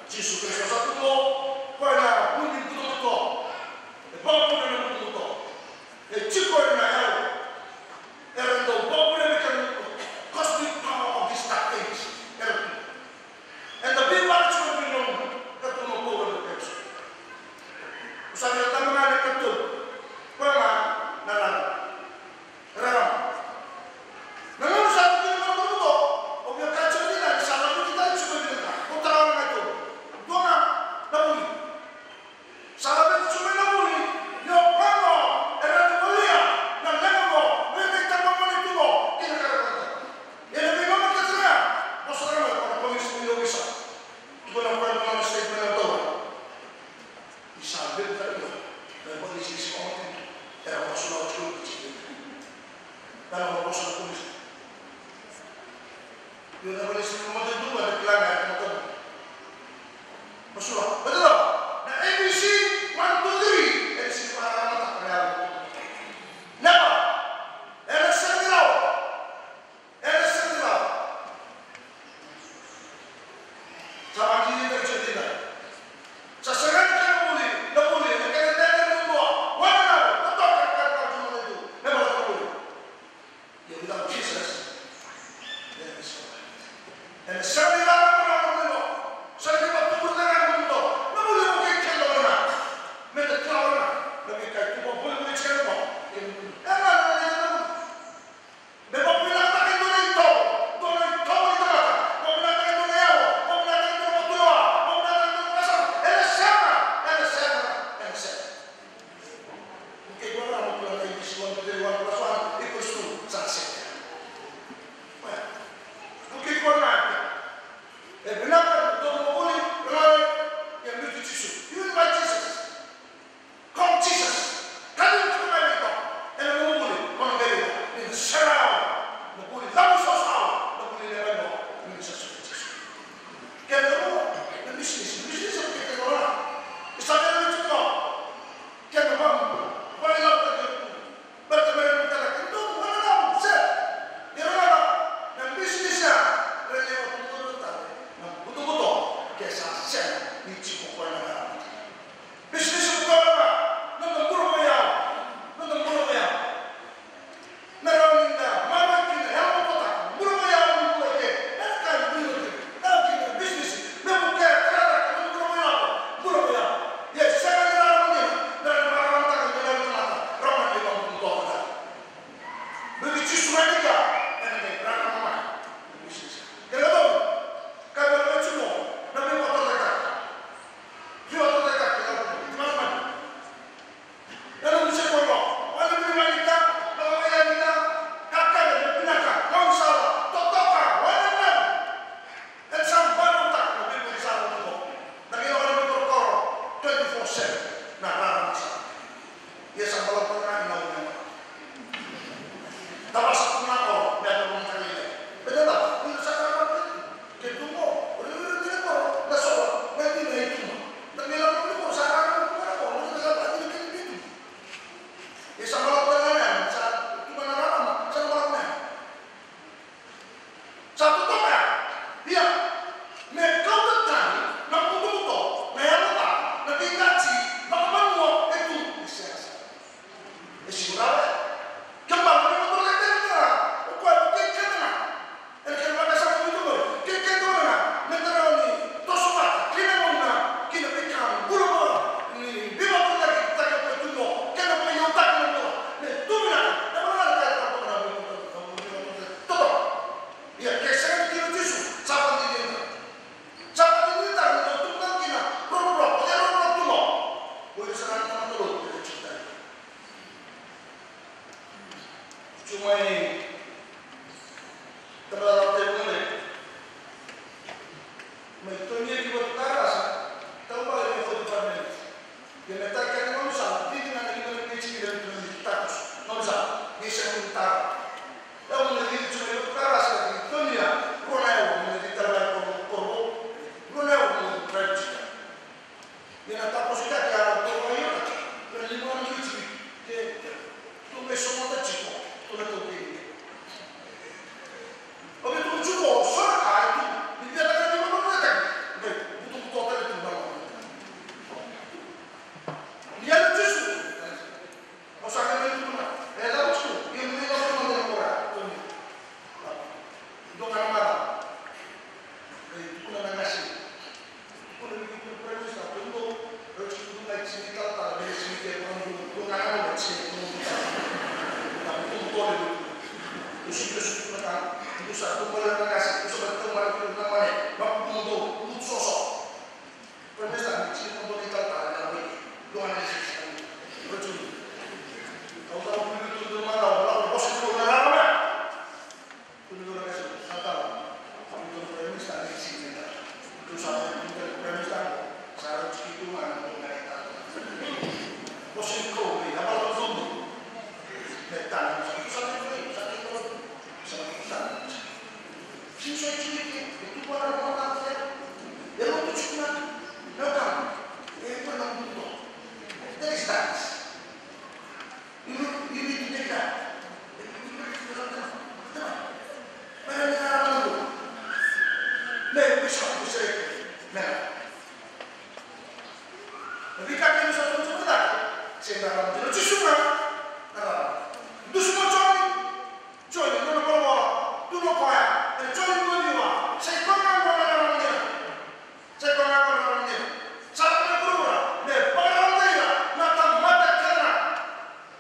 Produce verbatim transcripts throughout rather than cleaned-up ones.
Jisu Karisito sa tu qo, koya na vu ni butobuto. E vakavuna na butobuto. E tiko ena yalo. Era dau vakavuna na kena cosmic power of this dark age. Era tu. Eda veivakacegui na nomu ka tu na power of the Karisito. Au sa via tama ga na katolu. Koya ga na rarama. Rarama. Na gauna sa tu kina na butobuto, au via kaya tiko kina ni sa laveti tale tiko na vinaka. Au tara ga na katolu. Dua ga na vuli. Sa laveti tiko mai na vuli, ni o koya qo e rawa ni walia na leqa qo, vei na itaba moni tu qo, kei na karakara. Ia na veigauna kece ga, vosa ga mai o koya na komisi ni ovisa. Tiko na koya na nona statement na taura. Ni sa levu tale qo na vakaisikisi o matanitu, era vakasulaka tiko na komisi. Na nona vosa na komisi. Io, na vakaisikisi o matanitu, eda kila ga na matanitu. Pasua, baleta na A B C, one, two, three, A B C, para mata, para mata. Never. Era sega ni rawa. Era sega ni rawa. Sa vakili ka tiko kina. Sa sega ni kena vuli, na vuli, na kena dede na dua. Wana na, na toka na kena vuli. Never na vuli. Ia, without Jesus, there is no life. Ena sega ni rawa na nomu iloa. Sega ni vakatubura na nomu iloa. Na vuli mo kei keda na. Meda kila na. Na veika e tu mo vuli mo kei keda mo. Ena, na, na, na, na. Me vakavinavinakataka e dua na itovo. Dua na itovo ni tamata. Vakavinavinakataka e dua na yalo. Vakavinavinakataka e dua na vakatulewa.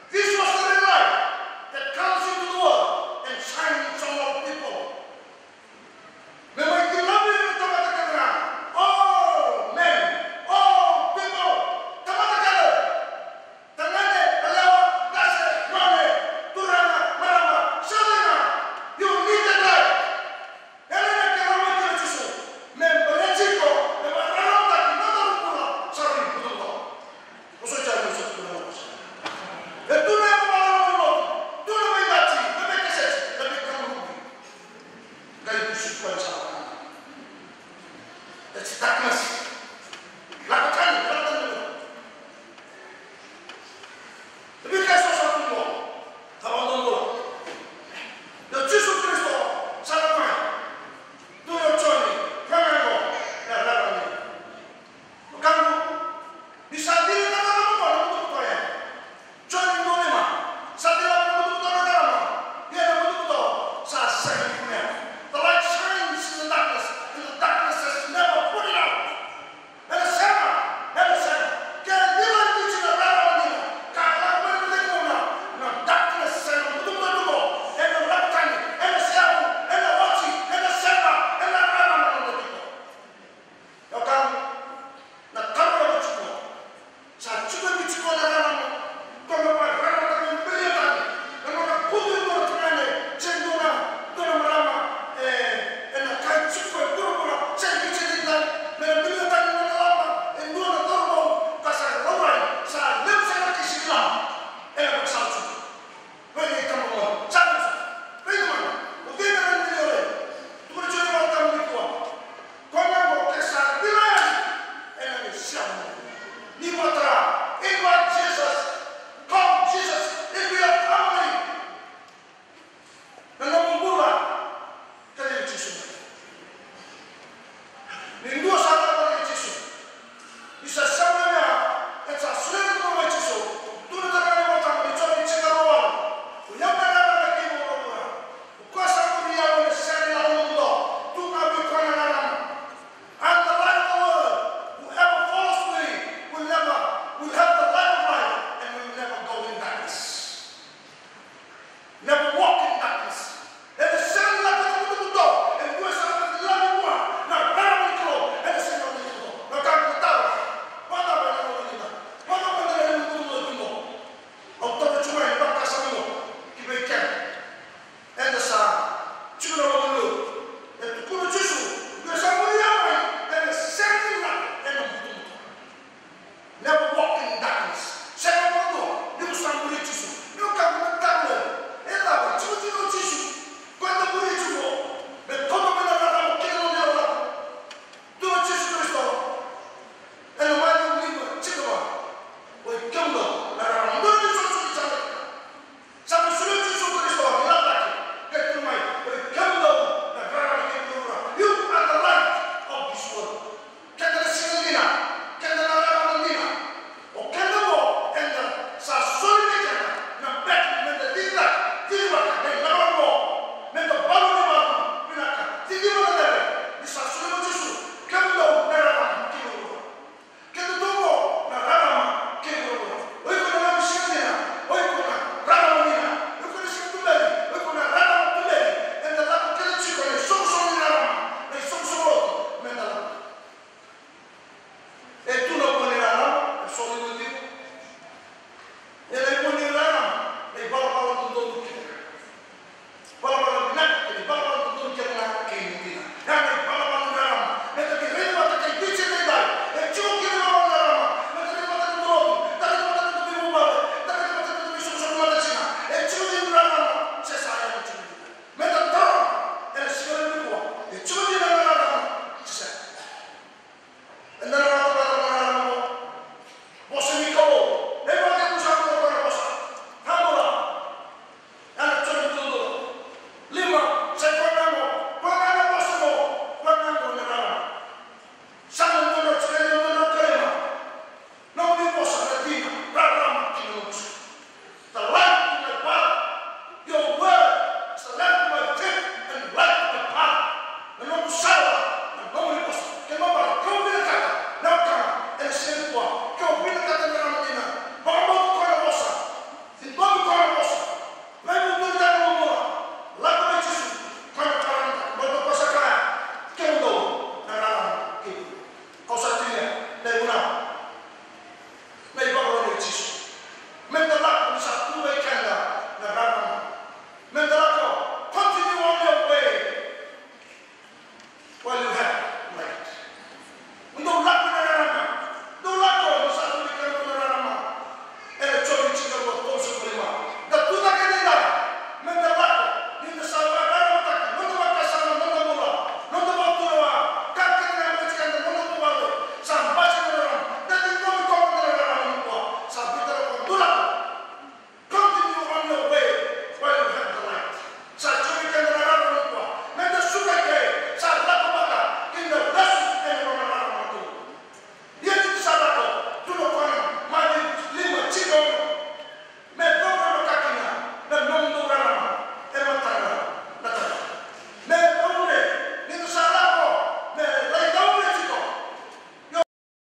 This was the light that comes into the world and shines on all people. Me mai ki lavi na tamata kece ga. All men, all people, tamata kece. Tagane, yalewa, qase, gone, turaga, marama, sa cei ga. You need the light. Ena na kena mai kina Jisu me baleti iko, me vakararamataki na noda bula sa vei butobuto. Ko so tale sa tukuna na vosa. E tu na yavavala na lotu, tu na veibati, na veikaseti, na veikamuruki. Qai dusi koya sara ga. That's darkness.